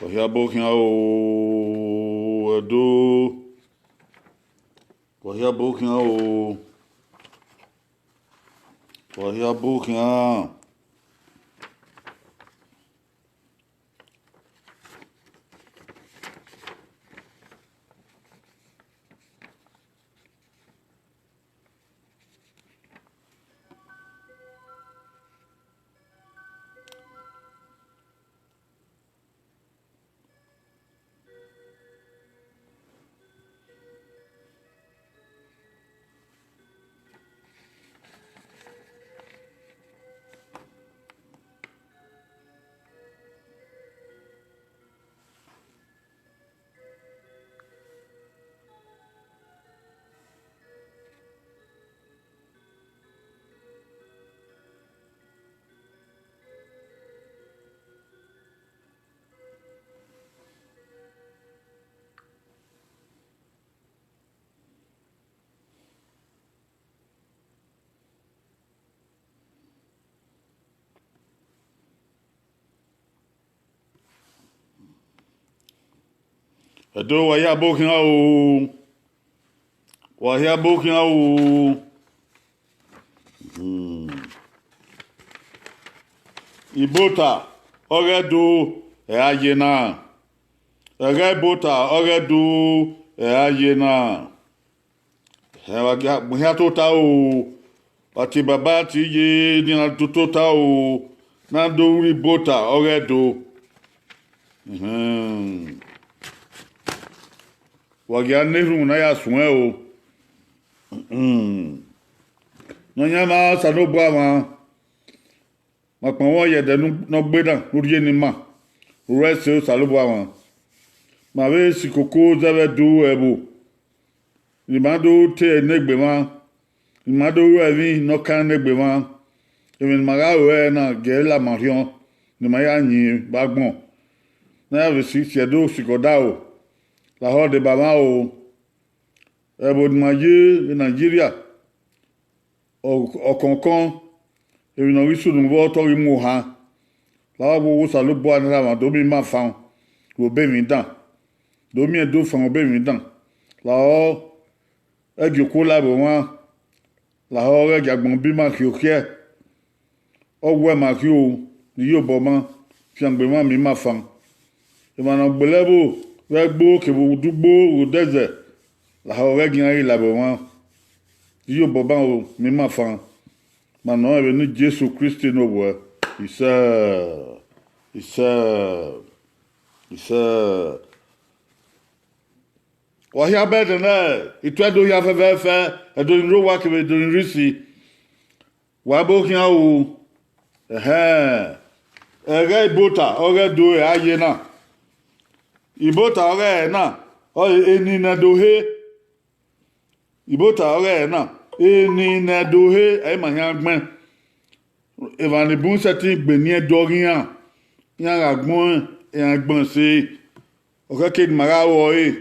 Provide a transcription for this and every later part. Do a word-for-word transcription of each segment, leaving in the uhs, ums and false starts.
Wa hia bo khian o, Ẹdo. Wa hia bo khian o. Wa hia bo khian. Ẹdo, wa hia bo khian o. Wa hia bo khian o. Hmm. Ibota ọghe Ẹdo, ẹ a ye na. Ẹghẹ Ibota ọghe Ẹdo, ẹ a ye na. Ẹ wa gia gbẹn hia tota o. Wa tie baba tie iye ne iran do tota o. Na do rre Ibota ọghe Ẹdo. Ehẹn. Wa gia na erhunmwu ne a ya suẹn o. Nọyaẹnmwa Osanobua mwa, ma kpọnmwẹ ye ẹdẹ ne ọ gbe na ne u rhie ne ima, u ru ẹse Osanobua mwa. Ma vbe si koko zẹ vbe Ẹdo ẹvbo, ne ima do te ne egbe mwa, ne ima do ru emwi ne ọ kan ne egbe mwa. Emwi ne ima gha ru ẹre na gie ẹre la ima orhiọn, ne ima ya yin vbe agbọn, ne a ya vbe si si Ẹdo sikẹ odaro lahọ deba mwa o. Ẹvbo ne ima ye vbe Nigeria, ọ-, ọkọnkọn, emwi ne ọ ghi sunu vbe ọtọ ghi mu ohan, lahọ vbe owa Osanobua ne erha mwa do miẹn ima fan vbe obọ emwi dan, do miẹn Ẹdo fan vbe obọ emwi dan, lahọ ẹgie okuo la vbe mwa, lahọ ọghe ẹgie agbọn bi ima khiokhiẹ. Ọ wẹ ma khin o, ne iyobọ ma fiangbe mwa miẹn ima fan. Emwa ne ọ gbele ẹvbo vbe ẹgbo kevbe udugbo vbe odẹzẹ, lahọ ọghe ẹgie iran ghi la vbe mwa. Ne iyobọ ma o, miẹn ima fan. Ma nọ vbe ne Jesu Kristi ne owẹ. Isẹ, isẹ, isẹ. Wa hia bẹdẹ nẹ, ituẹ do hia fẹfẹfẹ, Ẹdo ni rre owa kevbe Ẹdo ni rre isi. Wa bo khian o. Ẹhẹn. Ẹghẹ Ibota ọghe Ẹdo ẹ a ye na. Ibota ọghe ẹre na, ọ eni ne Ẹdo he. Ibota ọghe ẹre na, eni ne Ẹdo he, ẹ i ma hia gbẹn. Emwa ni bun sẹtin gbe eni Ẹdo ọghe iran, iran gha gbẹn, iran gbẹn ẹse. Ọ khẹke ne ima gha ru ẹre,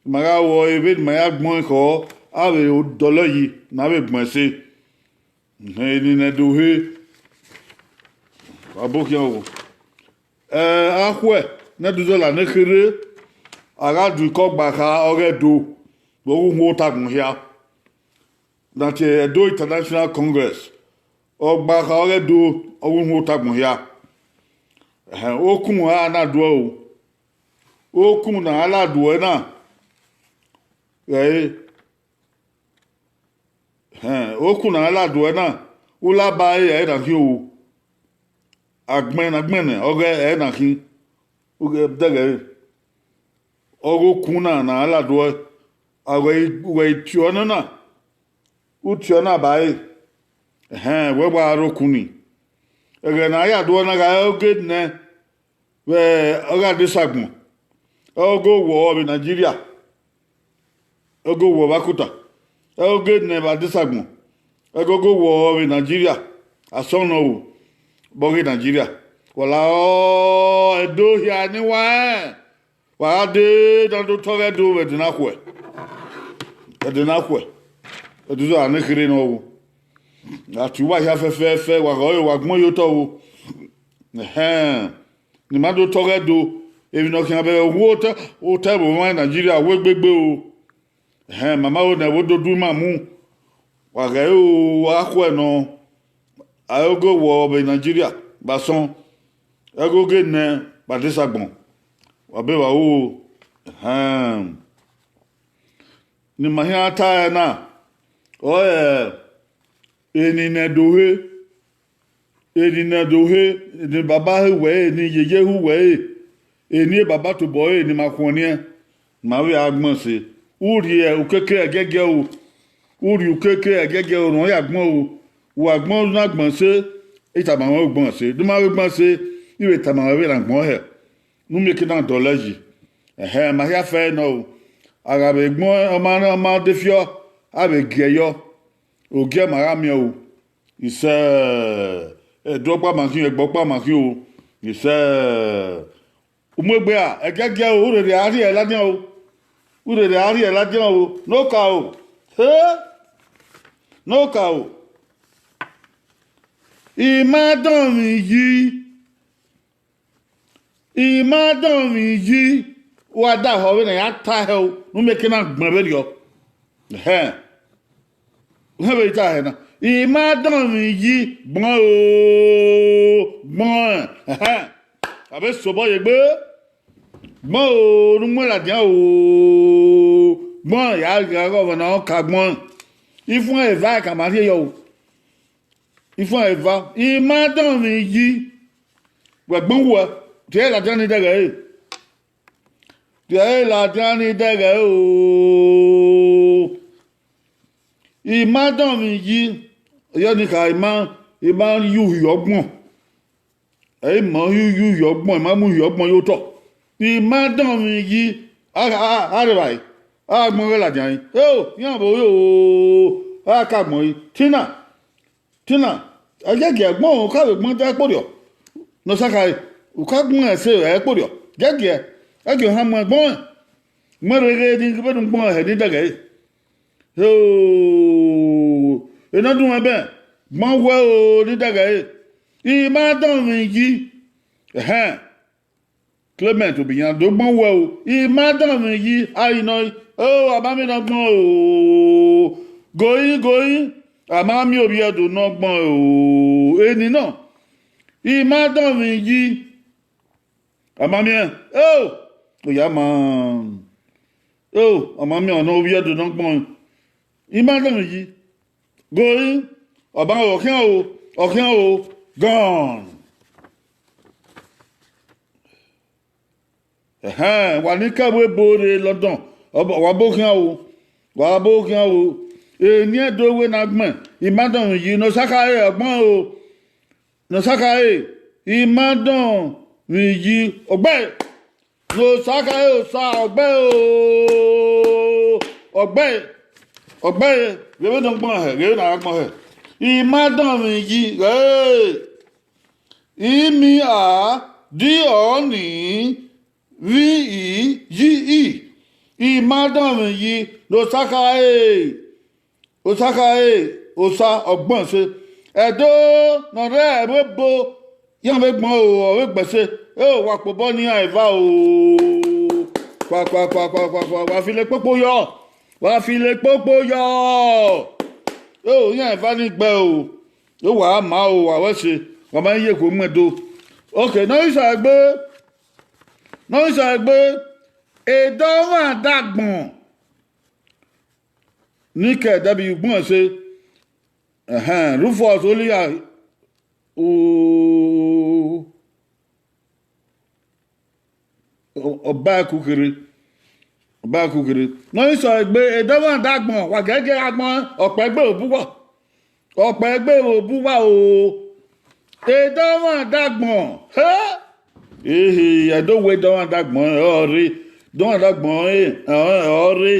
ima gha ru ẹre vbene ima ya gbẹn khọ, a vbe dọlọ yi ne a vbe gbẹn ẹse. Eni ne Ẹdo he, wa bo khian o. Ẹ, akhuẹ ne Ẹdo zọla ne kherhe, a gha du ikọ ọgbakha ọghe Ẹdo vbe ọghe uhunmwu otagbọn hia. Na tie Ẹdo International Congress, ọgbakha ọghe Ẹdo ọghe uhunmwu otagbọn hia. Ẹhẹn, okun a na duẹ o. Okun ne a na duẹ na, ẹ, ẹhẹn, okun ne a na duẹ na, u la ba ẹre ẹre na khin o. Agbẹn ne agbẹn nẹ, ọghe ẹre na khin, u ghẹ dẹghẹ ẹre. Ọghe okun na ne a na duẹ, a ghẹ, u ghẹ tie ọnọna, u tie ọna ba ẹre, ẹhẹn, wẹ wa rre okun ni. Ẹghẹ ne a ya duẹ na gha re oge nẹ, vbe ọghe adesẹ agbọn, ọghe owọ vbe Nigeria, ọghe owọ vbe akuta, ọghe ne vbe adesẹ agbọn, ọghe owọ vbe Nigeria, asọn ne ọ ru vbe ọghe Nigeria. Wala ọ, Ẹdo hia ne wa rẹn, wa gha dee ne a do tọghe Ẹdo vbe ẹdẹ ne akhuẹ, ẹdẹ ne akhuẹ, Ẹdo zọla ne kherhe ne ọ ru. A tie uwa hia fẹfẹfẹ, wa ghe ọre, wa gbẹn ye otọ ru. Ẹhẹn. Ne ima do tọghe Ẹdo, Emwi ne ọ khian vbe wu otọ, otọ ẹvbo mwa Nigeria wẹ egbegbe o. Ẹhẹn, mama ro ne ẹvbo do du ima mu. Wa ghẹ ru akhuẹ nọ, a i ghe wọ vbe Nigeria vbe asọn, ẹghoge nẹ vbe adesẹ agbọn, wa be vba ru o. Ẹhẹn. Ne ima khian ta ẹre na, ọre eni ne do he, eni ne do he, eni baba he wẹ ẹre, eni yeye hu wẹ ẹre, eni baba tobọ ẹre, eni ma khuọnniẹn, ma vbe a gbọn ẹse. U rhie ukeke ẹgiẹgiẹ o, u rhie ukeke ẹgiẹgiẹ o, ne ọ ya gbọn o. Wa gbọn na gbọn ẹse, I tama mwẹ vbe gbọn ẹse. De u ma vbe gbọn ẹse, I vbe tama mwẹ vbene agbọn hẹ, ne u mieke na dọlọ yi. Ẹhẹn, ma hia fẹ nọ o. A gha vbe gbọn ọma, ọma de fiọ, a vbe giẹ yọ. Ogiẹ ma gha miẹn o. Isẹ, ẹdẹ ọkpa ma khin, ẹgbẹ ọkpa ma khin o. Isẹ, u mu egbe ra, ẹgiẹgiẹ o, u rherhe a rhie ladian o. U rherhe a rhie ladian o. Ne okaro. He? Ne okaro. I ma dọnmwi yi. I ma dọnmwi yi, wa da họ vbene a ya ta hẹ o, ne u mieke na gbẹn vberriọ. Ẹhẹn. Uhẹn vbe ta hẹ na. I ma dọnmwi yi, gbọn o, gbọn, ẹhẹn. A vbe sobọ ye egbe, gbọn o, ne u muẹn ladian o, gbọn, ya gha ghe ọmwa ne ọ ka gbọn. Ifuẹn eva ka ma rhie yọ o. Ifuẹn eva, I ma dọnmwi yi. Wẹ gbọn uwẹ, tie ẹre ladian ni dẹghẹ ẹre. Tie ẹre ladian ni dẹghẹ ẹre o. I ma dọnmwi yi, yọ ni kha, I ma, I ma yu uhi ọgbọn. Ẹ i ma yu yu uhi ọgbọn, I ma mu uhi ọgbọn ye otọ. I ma dọnmwi yi, a, a, a, a rhe vbare, a gbọn ghe ladian. Eo, iran vbe ore o, a ka gbọn yi. Tina, Tina, a giẹgiẹ gbọn, u ka vbe gbọn da ẹkporriọ. Ne ọ sa khare, u ka gbọn ẹse ẹkporriọ. Giẹgiẹ, ẹgiẹ ohan mu ẹgbọn, mu ẹre ghe ni vbene u gbọn hẹ ni dẹghẹ ẹre. Eo, ena dun ẹbẹ, gbọn wẹ o, ni dẹghẹ ẹre. I ma dọnmwi yi. Ẹhẹn. Clement Obiyan do gbọn wẹ o, I ma dọnmwi yi, a i nọ, o, a ma miẹn ne ọ gbọn o, goi, goi, a ma miẹn ovbi Ẹdo ne ọ gbọn o, eni nọ, I ma dọnmwi yi, a ma miẹn, o, oya ma, o, a ma miẹn ọnọ ovbi Ẹdo ne ọ gbọn, I ma dọnmwi yi, goi, ọ ba ọ khian o, ọ khian o, gone. Ẹhẹn, wa ni ke ẹvbo ebo rre London, ọ ba, wa bo khian o, wa bo khian o. Eni Ẹdo wẹ ne a gbẹn, I ma dọnmwi yi, ne Osakhare ọgbọn o, ne Osakhare, I ma dọnmwi yi, ọgbẹe, ne Osakhare Osa ọgbẹe o, ọgbẹe, ọgbẹe, ghe vbene ọ gbọn hẹ, ghe vbene a gbọn hẹ, I ma dọnmwi yi, ghee. Imi a di ọni vbi i yi i, I ma dọnmwi yi, ne Osakhare, Osakhare, Osa ọgbọn ẹse. Ẹdo ne ọ rre ẹvbo ebo, iran vbe gbọn o, ọ vbe gbe ẹse. E o, wa kpobọ ne iran eva o. Kua, kua, kua, kua, kua, kua, wa filo ekpokpo yọ. Wa filo ekpokpo yọ. E o, iran eva ni gbe o. E wa ma o, wa wẹ ẹse. Wa ma ye ekhue mu Ẹdo. Ok, ne ọ i sẹ egbe. Ne ọ i sẹ egbe. Edọmwa dagbọn. Ni ke ẹdẹ vbe ugbọn ẹse. Ẹhẹn, Rufus Oliya, u, ọ, ọ ba ẹku kherhe. Ọ ba ẹku kherhe. Ne ọ i sẹ egbe, edọmwa dagbọn, wa gẹgẹ agbọn, ọkpẹ gbe vbe obọ uwa. Ọkpẹ gbe vbe obọ uwa o. Edọmwa dagbọn. He? Ehe, Ẹdo wẹ edọmwa dagbọn, ọ rre. Edọmwa dagbọn, ẹ, ọ, ọ rre.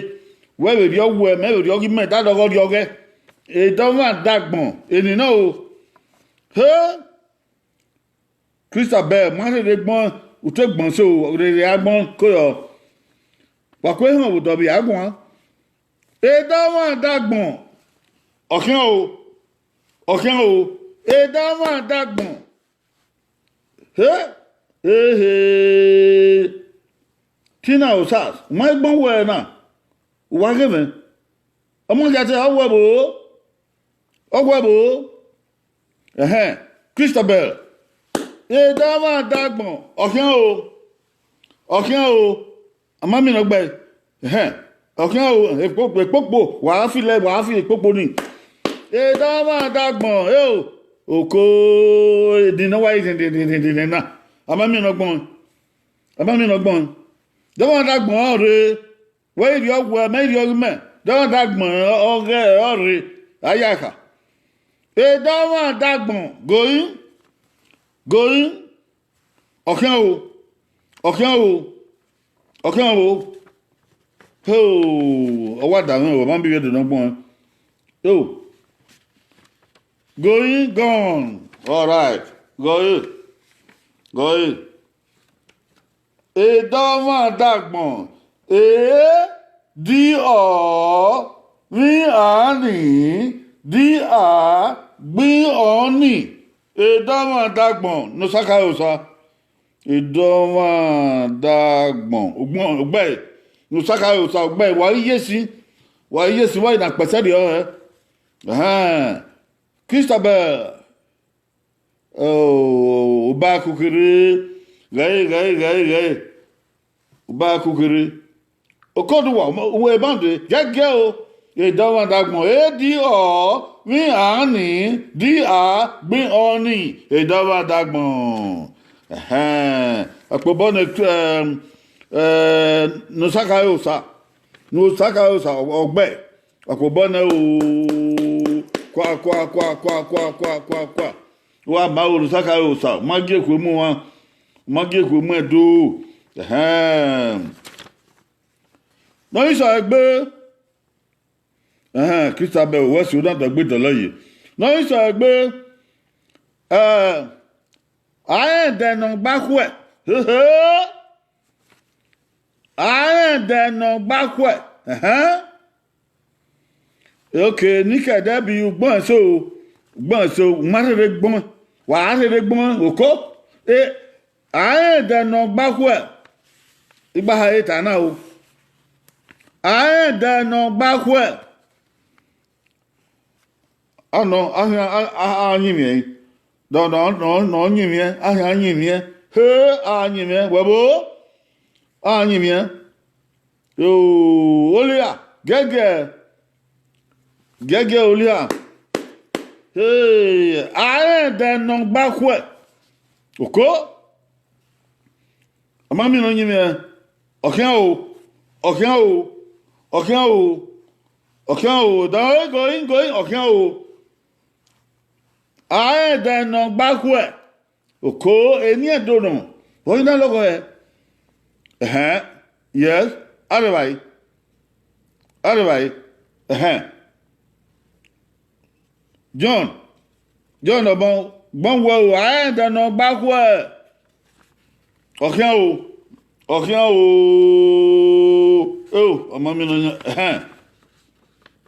Wẹ vbe rriọ wẹ, mẹ vbe rriọ ghi mẹ, da dọghọ rriọ ghẹ. Edọmwa dagbọn, eni nọ o. He? Christabel, ma rherhe gbọn, u te gbọn so, rherhe agbọn, ko yọ. Wa kue họn vbe odọ vbe a guan. Edọmwa dagbọn. Ọ khian o. Ọ khian o. Edọmwa dagbọn. He? Ehe. Tina Osas, u ma gbọn wẹ na, u wa ghe mwẹ. Ọmọ khian te ọ wẹ vbo, ọ wẹ vbo. Ẹhẹn, Christabel, edọmwa dagbọn, ọ khian o, ọ khian o, a ma miẹn ne ọ gbe. Ẹhẹn, ọ khian o, ekpokpo, ekpokpo, wa fi lẹ, wa fi ekpokpo ni. Edọmwa dagbọn, eo, oko, edin ne ọ wa yi dindindin na, a ma miẹn ne ọ gbọn, a ma miẹn ne ọ gbọn. Edọmwa dagbọn ọre. Wẹ i rhie ọghe mẹ, i rhie ọghe mẹ, dọmwa dagbọn ọghe ọre, a ya kha. Edọmwa dagbọn, going, going, ọ khian o, ọ khian o, ọ khian o. Ho, ọ wa da mwẹ, ọ ma bi vbe do nọ gbọn. Yo, going, gone, all right, gọe, gọe. Edọmwa dagbọn, e, di ọ, vbe a ni, di a, gbe ọ ni. Edọmwa dagbọn, ne Osa khare Osa. Edọmwa dagbọn, ugbẹn, ugbẹn, ne Osa khare Osa, ugbẹn, wa ghi ye sin, wa ghi ye sin, wa ghi na kpẹsẹ rriọ hẹ. Ẹhẹn. Christabel, o, ubaku kherhe, ghẹ re, ghẹ re, ghẹ re, ghẹ re. Ubaku kherhe. Okoduwa, uwẹ ban dee, giẹgiẹ o. Edọmwa dagbọn, e di ọ, vbe a ni, di a, gbe ọ ni, edọmwa dagbọn. Ẹhẹn, ọkpobọ nẹ, ẹm, ẹ, ne Osa khare Osa, ne Osa khare Osa, ọ, ọ gbe, ọkpobọ nẹ o, kua, kua, kua, kua, kua, kua, kua, kua. Wa ma ru ne Osa khare Osa, u ma gie ekhue mu uan, u ma gie ekhue mu ẹdo. Ẹhẹn. Ne ọ ghi sẹ egbe, ẹhẹn, Christabel, wẹ si u na dọgbe dọlọ ye. Ne ọ ghi sẹ egbe, ẹ, a rẹn ẹdẹ ne ọ gba khuẹ. Hehe. A rẹn ẹdẹ ne ọ gba khuẹ. Ẹhẹn. Ok, ne I khẹ ẹdẹ bi ugbẹn eso, ugbẹn eso, u ma rherhe gbẹn, wa rherhe gbẹn, oko. E, a rẹn ẹdẹ ne ọ gba khuẹ, I gba ha ẹre ta na o. A rẹn ẹdẹ ne ọ gba khuẹ. Anọ, a khian, a, a, a yin mwẹ ẹre. Dọ, nọ, nọ, nọ yin mwẹ, a khian yin mwẹ. He, a yin mwẹ, wẹ vbo? A yin mwẹ. Yoo, Olia, gẹgẹ, gẹgẹ Olia. Hey, a rẹn ẹdẹ ne ọ gba khuẹ. Oko. A ma miẹn ne ọ yin mwẹ. Ọ khian o, ọ khian o, ọ khian o, ọ khian o. Da ego ingo, ọ khian o. A rẹn ẹdẹ ne ọ gba khuẹ. Oko, eni Ẹdo nọ, vbe ọ i na lọghọ ẹre? Ẹhẹn, yes, arẹvbare, arẹvbare, ẹhẹn. John, John ọmọ, gbọn wẹ o, a rẹn ẹdẹ ne ọ gba khuẹ. Ọ khian o, ọ khian o, eo, ọmọ mi nọ yan, ẹhẹn.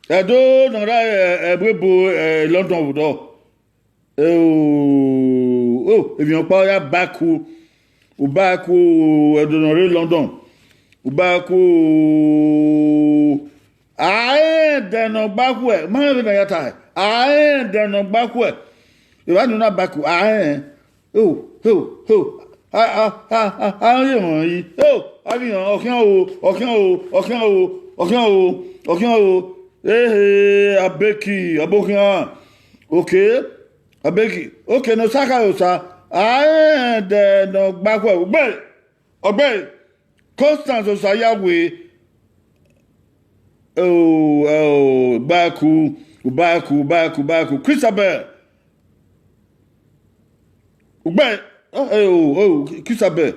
Ẹdo ne ọ ra, ẹ, ẹvbo ebo, ẹ, London vbe odọ. Eo, o, emwi ọkpa ya ba ku, u ba ku, Ẹdo ne ọ rre London, u ba ku, a rẹn ẹdẹ ne ọ gba khuẹ, ma rẹn vbene a ya tae, a rẹn ẹdẹ ne ọ gba khuẹ, evba ne u na ba ku, a rẹn, eo, eo, eo, a, a, a, a, a ye emwa yi, eo, a ghi họn, ọ khian o, ọ khian o, ọ khian o, ọ khian o, ọ khian o, ehe, Abeki, ọbokhian, okay, Abeki, okay, ne Osa khare Osa, a rẹn ẹdẹ ne ọ gba khuẹ, ọgbẹe, ọgbẹe, Constance Osayawe, o, o, Baku, Baku, Baku, Baku, Christabel, ugbẹe, o, o, o, Christabel,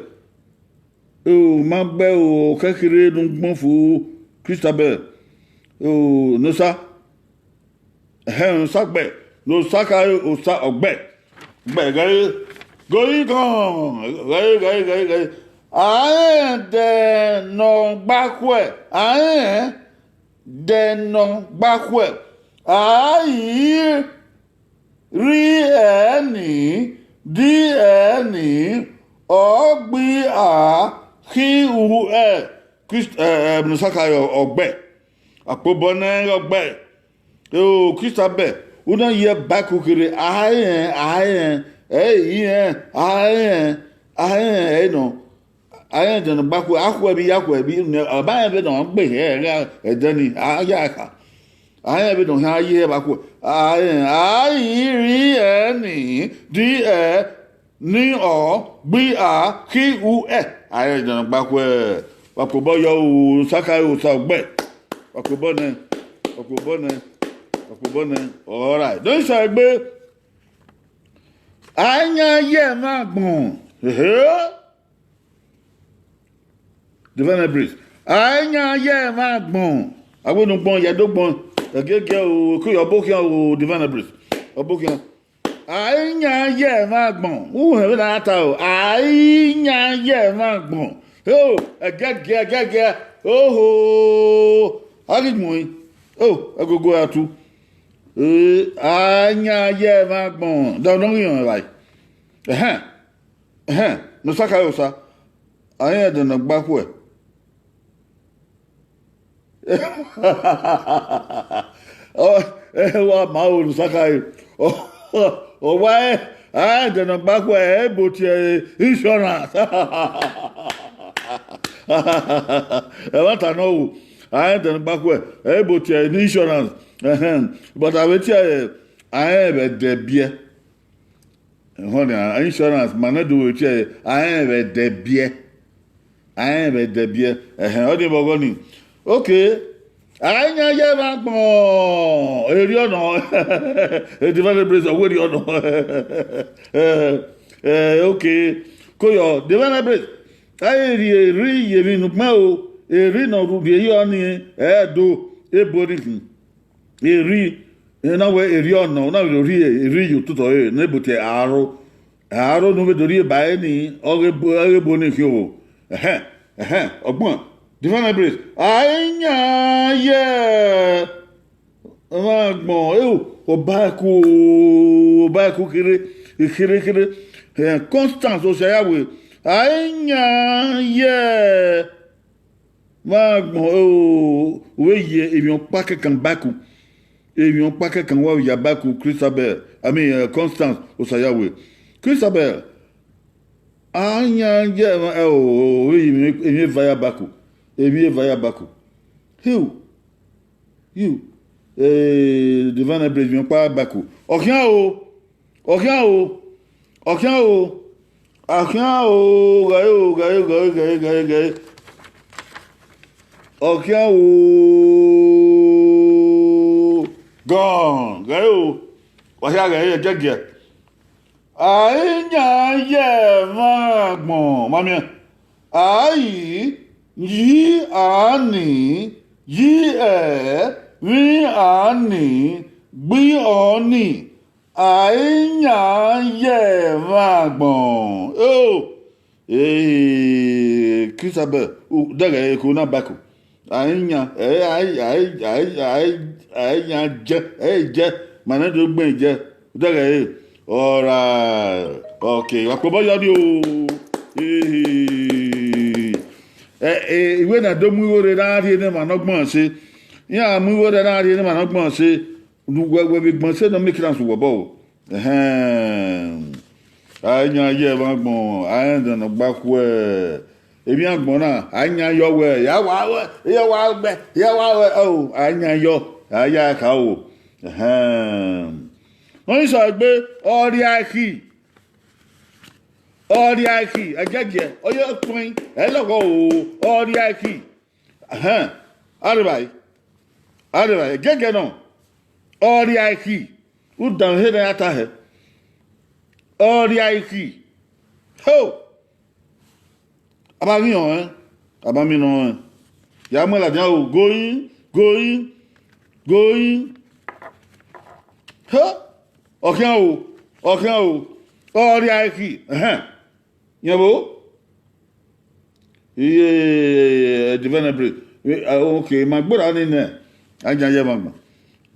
o, ma gbe o, khẹkherhe ne u gbọn fo, Christabel, o, ne Osa. Ẹhẹn, ne Osa gbe, ne Osa khare Osa, ọ gbe, gbe, ghe, ghe, ghe, ghe, ghe, ghe, a rẹn ẹdẹ ne ọ gba khuẹ, a rẹn ẹdẹ ne ọ gba khuẹ, a i rri ẹe ni, di ẹe ni, ọ Christ, eh, eh, Nusaka ọgbẹ. Akpobọ nẹ ọgbẹ. O Christabel, u na ye baku kherhe, a i rẹn, a i rẹn, ẹ i rẹn, a i rẹn, a i rẹn, ẹ i nọ. A i rẹn ẹdẹ ne ọ gba khuẹ, a khuẹ vbe, ya khuẹ vbe, ọ ma rẹn vbene ọ gbe hẹ ẹdẹ ni, a ya kha. A i rẹn vbene ọ khian ye hẹ vbe a khuẹ. A i rẹn, a i rẹn ni, di ẹ, ni ọ, gbi a, khi u ẹ. A i rẹn ẹdẹ ne ọ gba khuẹ, wa kobọ yọ o, Saka o, sa ọgbẹ. Wa kobọ nẹ, wa kobọ nẹ, wa kobọ nẹ. All right. Don sa egbe. A i yan ye ẹmwẹ agbọn. Ehe. Divine Breeze. A i yan ye ẹmwẹ agbọn. Agbọn ugbọn, ya do gbọn. Ẹgẹgẹ o, ko yọ ọbokhian o, Divine Breeze. Ọbokhian. A i yan ye ẹmwẹ agbọn. U hẹn vbene a ta o. A i yan ye ẹmwẹ agbọn. Eo, ẹgẹgẹ, ẹgẹgẹ. Oho. A ghi gbọnrin. O, ẹgogo ra tu. Eh, a yan ye ẹmwẹ agbọn. Da ọnọ ghi họn evbare. Ẹhẹn. Ẹhẹn, ne Saka ye osa. A i rẹn ẹdẹ ne ọ gba khuẹ. Ọ, ẹ wa ma o, ne Saka ye. Ọ, ọ wa ẹ, a i rẹn ẹdẹ ne ọ gba khuẹ, ẹ i bo tie insurance. Ẹmwata nọ o, a i rẹn ẹdẹ ne ọ gba khuẹ, ẹ i bo tie ne insurance. Ẹhẹn, but a vbe tie, a i rẹn vbe ẹdẹ biẹ. Ehọn nia, insurance, ma nẹ do vbe tie, a i rẹn vbe ẹdẹ biẹ. A i rẹn vbe ẹdẹ biẹ. Ẹhẹn, ọ dee vbe ọghọ ni. Okay. A i yan ye ẹmwẹ agbọn, erriọ nọ. Divine Breeze, ọ wẹ erriọ nọ. Eh, eh, okay. Ko yọ, Divine Breeze. A i rhie erri ye emwi ne ukpẹn o, erri ne ọ rhie yọ ni, ẹ do, ebo ni khin. Erri, ena wẹ erriọ nọ, na vbe rhie erri ye ototọ ẹre, ne ebo tie aro. Aro ne u vbe do rhie ba ẹre ni, ọ ghe ebo, ọ ghe ebo ni khian o. Ẹhẹn, ẹhẹn, ọgbọn, Divine Breeze. A i yan ye ẹmwẹ agbọn, eo, ọbaẹku, ọbaẹku kherhe, kherhe, kherhe. Eh, Constance Osayawe. A i yan ye vbe agbọn, o, u vbe ye emwi ọkpa kẹkan baku. Emwi ọkpa kẹkan wa vbe ya baku, Christabel, I mean, eh, Constance Osayawe. Christabel, a yan ye, eh, o, u vbe ye emwi, emwi eva ya baku. Emwi eva ya baku. Hiu, hiu, eh, Divine Breeze, emwi ọkpa baku. Ọ khian o, ọ khian o, ọ khian o, ọ khian o, ghae o, ghae o, ghae o, ghae o, ghae o, ghae o. Ọ khian o, gone, ghae o, wa hia ghae ẹgẹgiẹ. A i yan ye ẹmwẹ agbọn, ma miẹn. A i, yi a ni, yi ẹ, vbi a ni, gbi ọ ni. A i yan ye ẹmwẹ agbọn. O, eh, Christabel, u dẹghẹ eko na baku. A i yan, ẹ, a i, a i, a i, a i, a i yan jẹ, ẹ i jẹ, ma nẹ do gbẹn jẹ, u dẹghẹ ẹre. All right, okay, wa kobọ yọ ni o. Eh, eh, iwẹ na do mu igho rre na rhie ne emwa ne ọ gbọnrọn ẹse. Iran mu igho rre na rhie ne emwa ne ọ gbọnrọn ẹse. Ne uwẹ, wẹ vbe gbọn ẹse ne ọ miẹn ekiran sẹ uwẹ obọ o. Ẹhẹn. A i yan ye ẹmwẹ agbọn, a i rẹn ẹdẹ ne ọ gba khuẹ. Emwi agbọn na, a i yan yọ wẹ, ya wa wẹ, ya wa gbẹ, ya wa wẹ, o, a i yan yọ, a ya kha o. Ẹhẹn. Ọni sẹ egbe, ọ rhia ẹki. Ọ rhia ẹki, ẹgiẹgiẹ, ọ ye kpẹn, ẹ lọghọ o, ọ rhia ẹki. Ẹhẹn, a rre evbare, a rre evbare, ẹgiẹgiẹ nọ, ọ rhia ẹki, u danmwehọ ne a ya ta hẹ, ọ rhia ẹki, ho, a ma ghi rẹn ọnrẹn, a ma miẹn ne ọ rẹn, ya mu ẹn ladian o, going, going, going, ho, ọ khian o, ọ khian o, ọ rhia ẹki, ẹhẹn. Yẹn vbo? Iye, Divine Breeze. Eh, okay, ma gberra ni nẹ, a yan ye ẹmwẹ agbọn.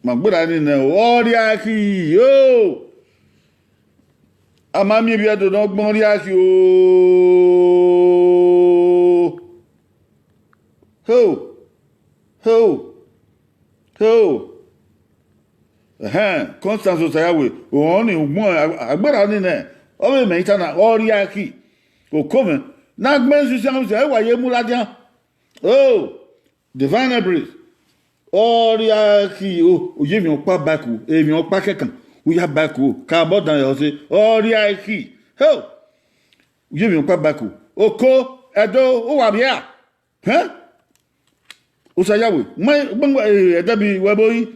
Ma gberra ni nẹ, ọ rhia ẹki, o. A ma miẹn ivbi Ẹdo ne ọ gbọn rhia ẹki, o. Heo, heo, heo. Ẹhẹn, Constance Osayawe, ọni ugbọn agbera ni nẹ, ọ vbe mẹ ita na, ọ rhia ẹki. Oko mwẹ, ne a gbẹn sisi amwẹ, ẹ wa ye mu ladian. O, Divine Embrace, ọ rhia ẹki, o, u ye emwi ọkpa ba ẹki, emwi ọkpa kẹkan, u ya ba ẹki, ka bọ dan yọ se, ọ rhia ẹki. Heo, u ye emwi ọkpa ba ẹki. Oko, Ẹdo, u wa vbiẹ a? Hẹn? Osayawe, ma gbẹngbẹ, eh, Ẹdẹbi, wẹ bo yi,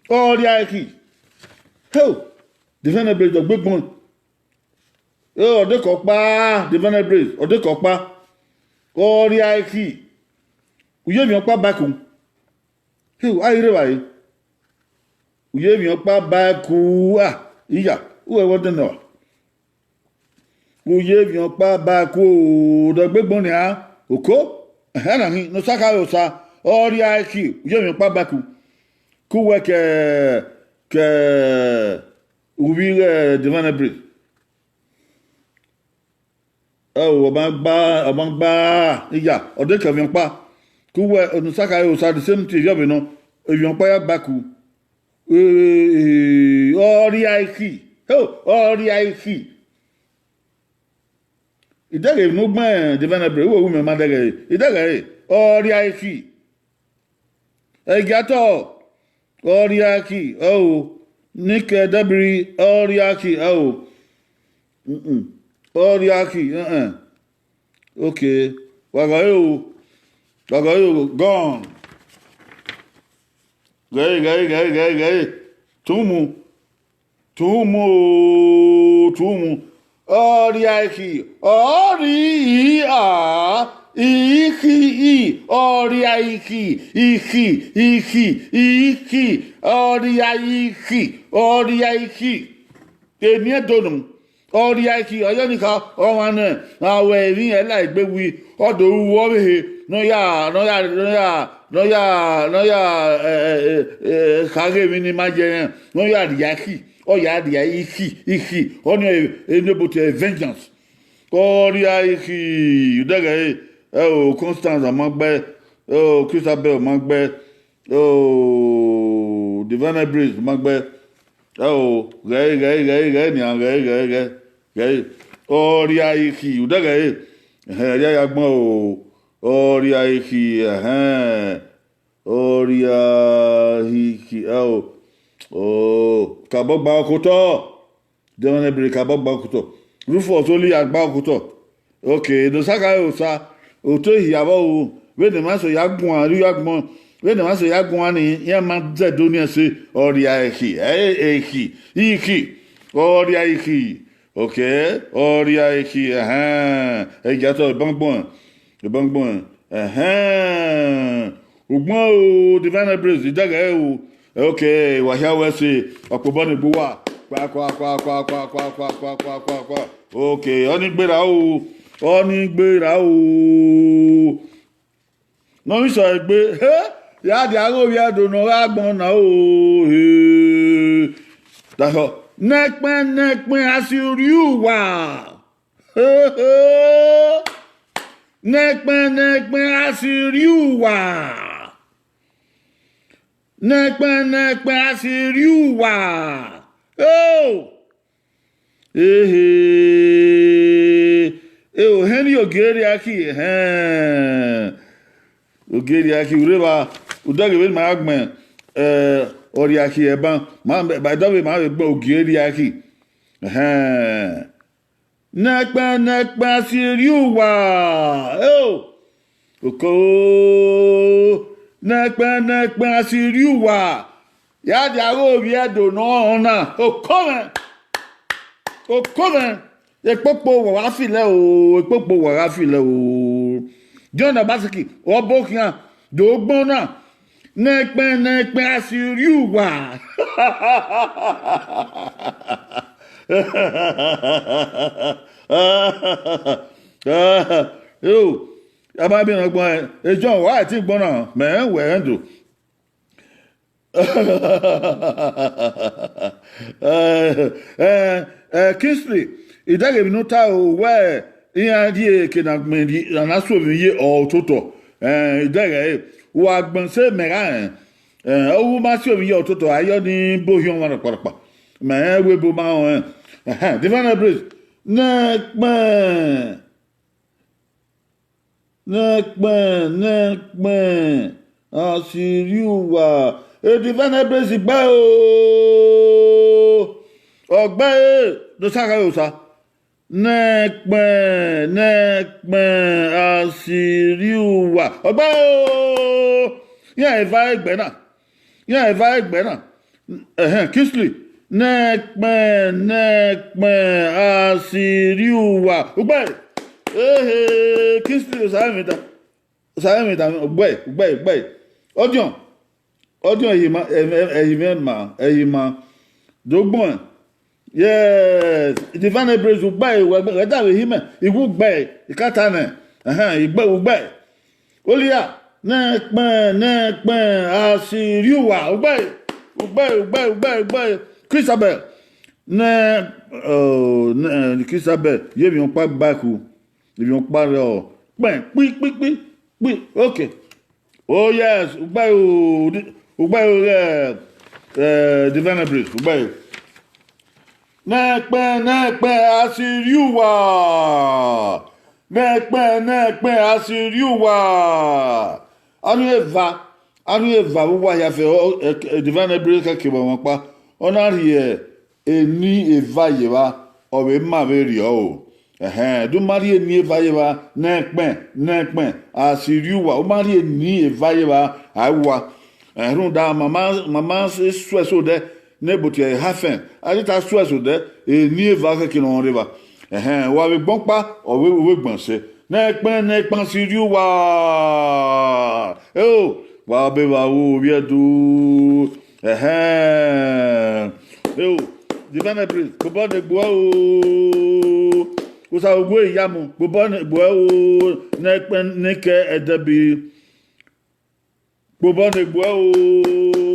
ọ rhia ẹki. Heo, Divine Embrace, ọ gbe gbọn. E, ọ dekọ ọkpa, Divine Embrace, ọ dekọ ọkpa. Ọ rhia ẹki. U ye emwi ọkpa ba ẹki. Heo, a i rre evbare. U ye emwi ọkpa ba ẹki, a, iya, u ẹ wẹ ọdẹnẹ wa. U ye emwi ọkpa ba ẹki, ọ dọ gbe gbọn nian, oko, ẹhẹn na hin, ne Osa kha re Osa, ọ rhia ẹki, u ye emwi ọkpa ba ẹki. Ke uwẹ ke, ke uvbi ighẹ Divine Embrace. Ẹo, ọ ma gba, ọ ma gba, iya, ọ dekọ emwi ọkpa. Ke uwẹ, ne Osa kha re Osa, the same thing, yọ vbe nọ, emwi ọkpa ya ba ẹki. Eh, ọ rhia ẹki. Heo, ọ rhia ẹki. Idẹghe ne u gbẹn Divine Embrace, u wẹ imẹ ma dẹghe ẹre. Idẹghe ẹre, ọ rhia ẹki. Ẹgiatọ, ọ rhia ẹki, ẹo. Nike Debiri, ọ rhia ẹki, ẹo. Mm-mm. Ọ rhia ẹki, ẹn-ẹn. Okay. Wa gha re o. Wa gha re o. Gone. Ghẹ re, ghẹ re, ghẹ re, ghẹ re, ghẹ re. Tumu. Tumu o, tumu. Ọ rhia ikhi, ọ rhia ikhi, ọ rhia ikhi, ikhi, ikhi, ikhi, ọ rhia ikhi, ọ rhia ikhi. Eni Ẹdo nọ, ọ rhia ikhi, ọ yọ ni kha, ọmwa nẹ, a wẹ emwi ẹla egbe wi, ọ do ru ọvbehe, ne ọ ya, ne ọ ya, ne ọ ya, ne ọ ya, ne ọ ya, eh, eh, eh, eh, khaghe emwi ne ima ye rẹn, ne ọ ya rhia ikhi, ọ ya rhia ikhi, ikhi, ọnii enobote vengeance. Ọ rhia ikhi, udẹghẹ ẹre, ẹ o, Constance ọ ma gbe, ẹ o, Christabel ọ ma gbe, ẹ o, Divine Breeze ọ ma gbe, ẹ o, ghẹ, ghẹ, ghẹ, ghẹ nian, ghẹ, ghẹ, ghẹ, ghẹ. Ọ rhia ikhi, udẹghẹ ẹre, ẹhẹn, rhia ya gbọn o, ọ rhia ikhi, ẹhẹn. Ọ rhia ikhi, ẹ o, o, kabọ gba okotọ. Divine Breeze kabọ gba okotọ. Rufus Oliya gba okotọ. Okay, ne Osa kha re Osa, otọ ehia vbe ru, vbene emwa so ya guan rri agbọn, vbene emwa so ya guan ni, iran ma zẹdẹ ọnii ẹse, ọ rhia ikhi, ẹ, ikhi, ikhi, ọ rhia ikhi. Okay, ọ rhia ikhi, ẹhẹn, ẹgiatọ ebangbọn, ebangbọn, ẹhẹn. Ugbọn o, Divine Breeze, idẹghẹ o. Okay, wa hia wẹ ẹse, ọkpobọ ni gbe uwa. Kwa, kwa, kwa. Okay, ọnii gberra o, ọnii gberra o. Ne ọ vbe sẹ egbe, he, ya dia ghe ovbi Ẹdo ne ọ gha gbọn na o, he. Dahọ, nẹkpẹn nẹkpẹn a si rri uwa. He, he. Nẹkpẹn nẹkpẹn a si rri uwa. Nẹkpẹn nẹkpẹn a si rri uwa. Eo. Ehe, e o, Henry Ogierriakhi, ẹhẹn. Ogierriakhi, u rre evba, u dẹghe vbene ma ya gbẹn, eh, Ọrriakhi ẹban, ma, by the way, ma vbe gbẹn Ogierriakhi. Ẹhẹn. Nẹkpẹn nẹkpẹn a si rri uwa. Eo. Oko. Nẹkpẹn nẹkpẹn a si rri uwa. Ya dia ghe ovbi Ẹdo ne ọ na. Oko mwẹ. Oko mwẹ. Ekpokpo wa gha filẹ o. Ekpokpo wa gha filẹ o. John Obaseki, ọ bọ khian. Do gbọn na. Nẹkpẹn nẹkpẹn a si rri uwa. Eo, a ma miẹn ọgbọn, e John, wa ti gbọn na, mẹ rẹn wẹ rẹn do. Eh, eh, eh, Kingsley, idẹghe emwi ne u ta o, wẹ iran rhie eke na gbẹn rhie, a na su emwi ye ọ ototọ. Idẹghẹ ẹre, wa gbẹn sẹ mẹ gha rẹn. Ọghe u ma si ovbi ye ọtotọ, a yọ ni bo hiọn ọmwa rọkparọkpa. Mẹ rẹn wẹ ebo ma rẹn. Divine Breeze, nẹkpẹn, nẹkpẹn, nẹkpẹn, a si rri uwa. Divine Breeze, gbe o, ọ gbe ẹre, ne Osa gha re Osa. Nẹkpẹn, nẹkpẹn, a si rri uwa. Ọ gbe o, iran eva ẹgbẹ na, iran eva ẹgbẹ na. Ẹhẹn, Kingsley, nẹkpẹn, nẹkpẹn, a si rri uwa. Ugbe, ehe, Kingsley, Osa mwẹ da, Osa mwẹ da, ugbe, ugbe, ugbe. Ọdiọn, ọdiọn, ẹhi ma, ẹhi mwẹ ma, ẹhi ma. Do gbọn. Yes, Divine Breeze, ugbe, wẹ da vbe hi mẹ, I wu gbe, I ka ta nẹ. Ẹhẹn, igbe, ugbe. Olia, nẹkpẹn, nẹkpẹn, a si rri uwa, ugbe, ugbe, ugbe, ugbe, ugbe. Christabel, nẹ, oh, nẹ, Christabel, ye emwi ọkpa gba ku, emwi ọkpa rẹ ọ, kpẹn, kpi, kpi, kpi, kpi, okay. Oh yes, ugbe o, ugbe o, eh, eh, Divine Breeze, ugbe. Nẹkpẹn, nẹkpẹn, a si rri uwa. Nẹkpẹn, nẹkpẹn, a si rri uwa. Anu eva, anu eva vbe uwa hia fẹ, ọ, ọ, eh, Divine Breeze khẹke vbe ọmwa ọkpa. Ọ na rhie eni eva ye evba, ọ vbe ma vberriọ o. Ẹhẹn, de u ma rhie eni eva ye evba, nẹkpẹn, nẹkpẹn, a si rri uwa, u ma rhie eni eva ye evba, a i wa. Rhunmwuda ma ma, ma ma suẹ eso odẹ, ne ebo tie hafen, a te ta suẹ eso odẹ, eni eva khẹke ne ọ rre evba. Ẹhẹn, wa vbe gbọn ọkpa, ọ vbe, vbe gbọn ẹse. Nẹkpẹn, nẹkpẹn, a si rri uwa. Eo, wa be vba ru ovbi Ẹdo. Ẹhẹn. Eo, Divine Breeze, kpobọ ne egbe uẹ o. Osa, uwu eyamu, kpobọ ne egbe uẹ o. Nẹkpẹn, nẹkpẹn, ẹdẹbi. Kpobọ ne egbe uẹ o,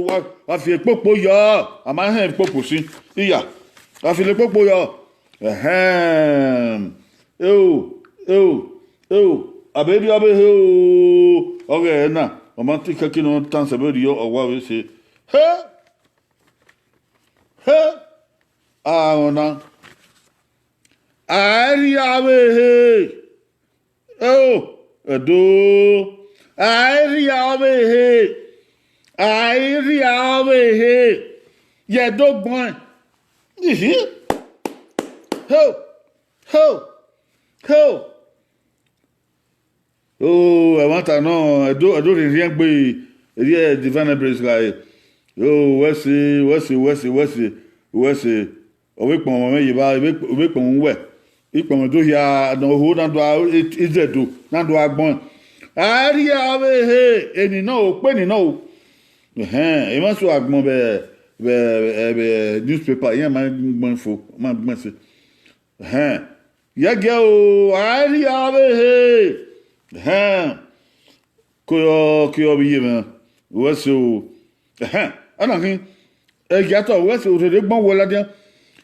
wa, wa fi ekpokpo yọ, a ma hẹn ekpokpo sin, iya, wa fi ekpokpo yọ. Ẹhẹn, eo, eo, eo, a be rri ọvbehe o, ọghẹ na, ọ ma te ikẹke ne ọ tan sẹ vberriọ, ọ wa vbe se. He, he, a rọna, a i rri ọvbehe. Eo, Ẹdo, a i rri ọvbehe, a i rri ọvbehe, ye Ẹdo gbọn. Ihi. Ho, ho, ho. O, ẹmwata nọ, Ẹdo, Ẹdo rhiẹnrhiẹn gbe, erriẹ Divine Breeze gha re. O, wẹ se, wẹ se, wẹ se, wẹ se, wẹ se. Ọ vbe kpọnmwẹ mwẹ ye evba, ọ vbe kpọnmwẹ uwẹ. Ikpọnmwẹ do hia ne oho na do a, izẹ do na do a gbọn. A i rri ọvbehe, eni nọ o, kpe eni nọ o. Ẹhẹn, emwa so agbọn vbe, vbe, vbe newspaper, iran ma gbọn fo, ma gbọn ẹse. Ẹhẹn, yẹgiẹ o, a i rri ọvbehe. Ẹhẹn, ke ọ, ke ọ vbe iye mwẹ, wẹ se o. Ẹhẹn, a na khin, ẹgiatọ wẹ se, orherhe gbọn wẹ ladian.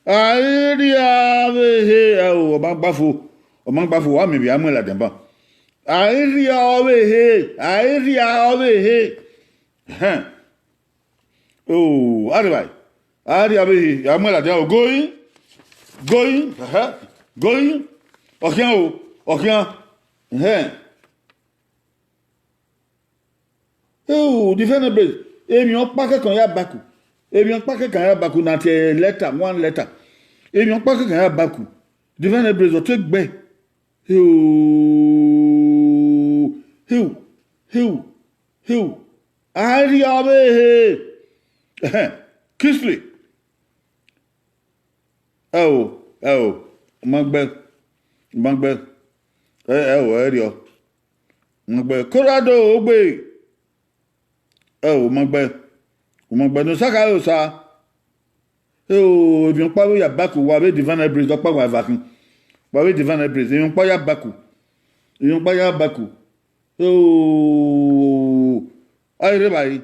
A i rri ọvbehe, ẹ o, ọ ma gba fo, ọ ma gba fo, wa miẹn vbe a muẹn ladian ban. A i rri ọvbehe, a i rri ọvbehe. Ẹhẹn. O, a rre evbare, a rri ọvbehe, a muẹn ladian o, going, going, ẹhẹn, going. Ọ khian o, ọ khian. Ẹhẹn. Eo, Divine Breeze, emwi ọkpa kẹkan ya baku. Emwi ọkpa kẹkan ya baku na tie letter, one letter. Emwi ọkpa kẹkan ya baku. Divine Breeze, ọ te gbe. Eo, eo, eo, eo. A i rri ọvbehe. Ẹhẹn, Kingsley. Ẹ o, ẹ o, u ma gbe, u ma gbe. Ẹ, ẹ o, ẹ rriọ. U ma gbe. Colorado, ogbe. Ẹ o, u ma gbe. U ma gbe. Ne Osa kha re Osa. Ẹ o, emwi ọkpa vbe ya baku, wa vbe Divine Breeze, ọkpa wa eva khin. Wa vbe Divine Breeze, emwi ọkpa ya baku. Emwi ọkpa ya baku. Ẹ o, a i rre evbare.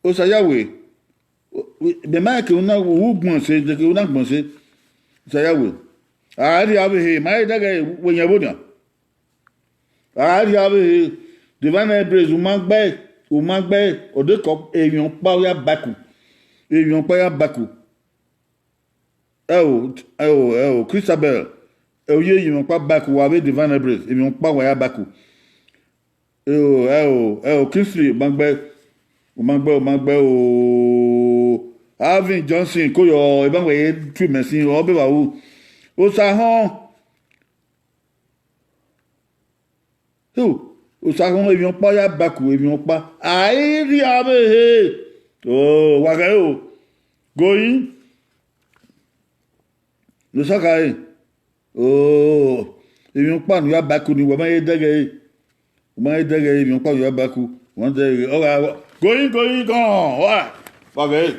Osa ya we, mẹ ma ke una wu gbọn se, de ke una gbọn se. Osa ya we. A rri ọvbehe, ma i dẹghe wẹ yẹn vbo nian. A rhie avbe ehe. Divine Embrace, u ma gbe, u ma gbe, odekọ emwi ọkpa ya baku. Emwi ọkpa ya baku. Ẹo, ẹo, ẹo, Christabel, ẹo, ye emwi ọkpa baku, wa vbe Divine Embrace, emwi ọkpa wa ya baku. Ẹo, ẹo, ẹo, Kingsley, u ma gbe, u ma gbe, u ma gbe o. Alvin Johnson, ko yọ, eban wẹ ye tu imẹ sin, ọ bẹ vba ru. Osahọn, Hu, Osahọn, emwi ọkpa ya baku, emwi ọkpa. A i rhie avbe ehe. O, wa ghẹ o. Goyin. Ne Osa khare. O, emwi ọkpa ne u ya baku ni, wa ma ye dẹghe ẹre. U ma ye dẹghe ẹre, emwi ọkpa ne u ya baku. Wa dẹghe, ọ gha, goyin, goyin, gọn. Wa, wa ghẹ,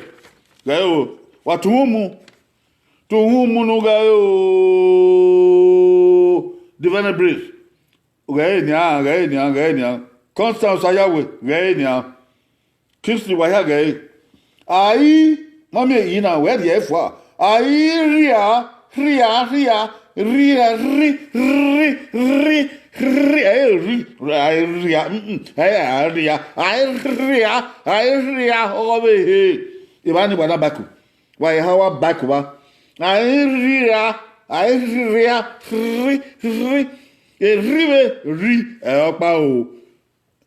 ghẹ o. Wa tu uhunmu. Tu uhunmu ne u ghẹ o. Divine Embrace. Ghẹ ẹre nian, ghẹ ẹre nian, ghẹ ẹre nian. Constance Ayawe, ghẹ ẹre nian. Kingsley, wa hia ghẹ ẹre. A i, mọmiẹ, iyi na, wẹ rhie fua. A i rhia, rhia, rhia, rhia, rhi, rhi, rhi, rhi, ẹ i rhi, a i rhia, mm, mm, ẹ i rhia, a i rhia, a i rhia, ọghe ọvbehe. Evba ni wa na baku. Wa eha wa baku vba. A i rhia, a i rhia, rhi, rhi, erhi vbe rhi, ẹ ọkpa o.